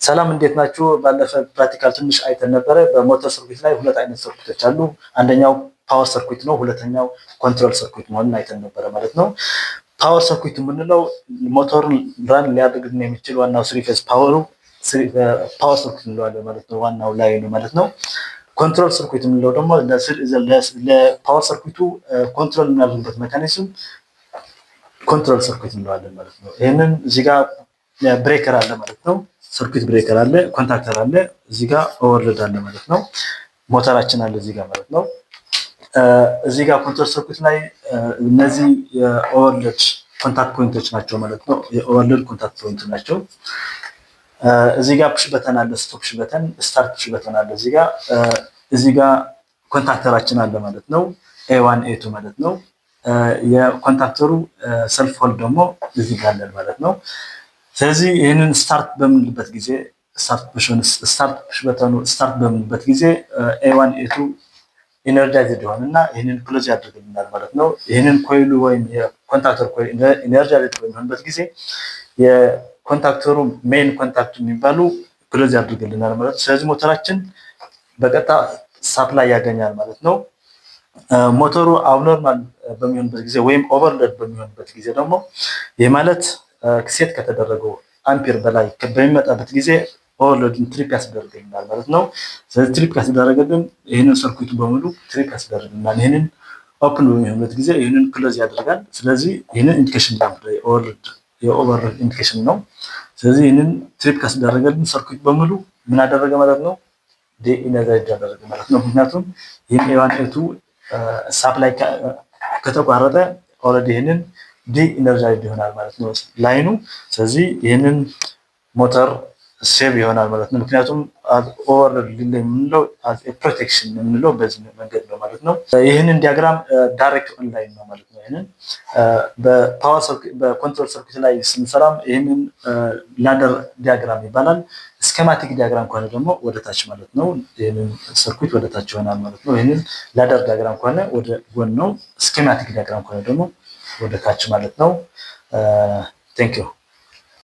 ሰላም፣ እንዴት ናችሁ? ባለፈ practical ትንሽ አይተን ነበረ። በሞተር circuit ላይ ሁለት አይነት circuit ኦች አሉ። አንደኛው power circuit ነው፣ ሁለተኛው control circuit መሆኑን አይተን ነበረ ማለት ነው። Power circuit የምንለው ሞተሩን run ሊያደርግልን የሚችል ዋናው three phase power ኡ power circuit እንለዋለን ማለት ነው። ዋናው line ኑ ማለት ነው። Control circuit የምንለው ደግሞ ለ power circuit ኡ control የምናደርግበት mechanism control circuit እንለዋለን ማለት ነው። ይህንን እዚህ ጋር breaker አለ ማለት ነው። Circuit breaker አለ፣ contactor አለ፣ እዚህ ጋር overload አለ ማለት ነው። ሞተራችን አለ እዚህ ጋር ማለት ነው። እዚህ ጋር control circuit ላይ እነዚህ የ overload contact point ኦች ናቸው ማለት ነው። የ overload contact point ናቸው። እዚህ ጋር push button አለ፣ stop push button፣ start push button አለ። እዚህ ጋር contactor ኣችን አለ ማለት ነው። A1 A2 ማለት ነው። የ contactor ኡ self hold ደግሞ እዚህ ጋር አለን ማለት ነው። ስለዚህ ይህንን start በምንልበት ጊዜ፣ start push button ኑ start በምንልበት ጊዜ A1 A2 energized ይሆንና ይህንን close ያደርግልናል ማለት ነው። ይህንን coil ኡ ወይም የ contactor coil energized በሚሆንበት ጊዜ የ contactor ኡ main contact ኡ የሚባሉ close ያደርግልናል ማለት ነው። ስለዚህ ሞተራችን በቀጥታ supply ያገኛል ማለት ነው። ሞተሩ abnormal በሚሆንበት ጊዜ ወይም overload በሚሆንበት ጊዜ ደግሞ፣ ይህ ማለት set ከተደረገው አምፒር በላይ በሚመጣበት ጊዜ overload ን trip ያስደርግልናል ማለት ነው። ስለዚህ trip ካስደረገልን ይህንን circuit ኡ በሙሉ trip ያስደርግልናል። ይህንን open በሚሆንበት ጊዜ ይህንን close ያደርጋል። ስለዚህ ይህንን indication lamp የ overload indication ነው። ስለዚህ ይህንን trip ካስደረገልን circuit በሙሉ ምን አደረገ ማለት ነው? De-energize ያደረገ ማለት ነው። ምክንያቱም ይህን A1 A2 supply ከተቋረጠ already ይህንን de-energized ይሆናል ማለት ነው line ኑ። ስለዚህ ይህንን ሞተር save ይሆናል ማለት ነው። ምክንያቱም overload የምንለው protection የምንለው በዚህ መንገድ ነው ማለት ነው። ይህንን diagram direct online ነው ማለት ነው። ይህንን በ power በ control circuit ላይ ስንሰራም ይህንን ladder diagram ይባላል። Schematic diagram ከሆነ ደግሞ ወደ ታች ማለት ነው። ይህንን circuit ወደ ታች ይሆናል ማለት ነው። ይህንን ladder diagram ከሆነ ወደ ጎን ነው። Schematic diagram ከሆነ ደግሞ ወደ ታች ማለት ነው። Thank you.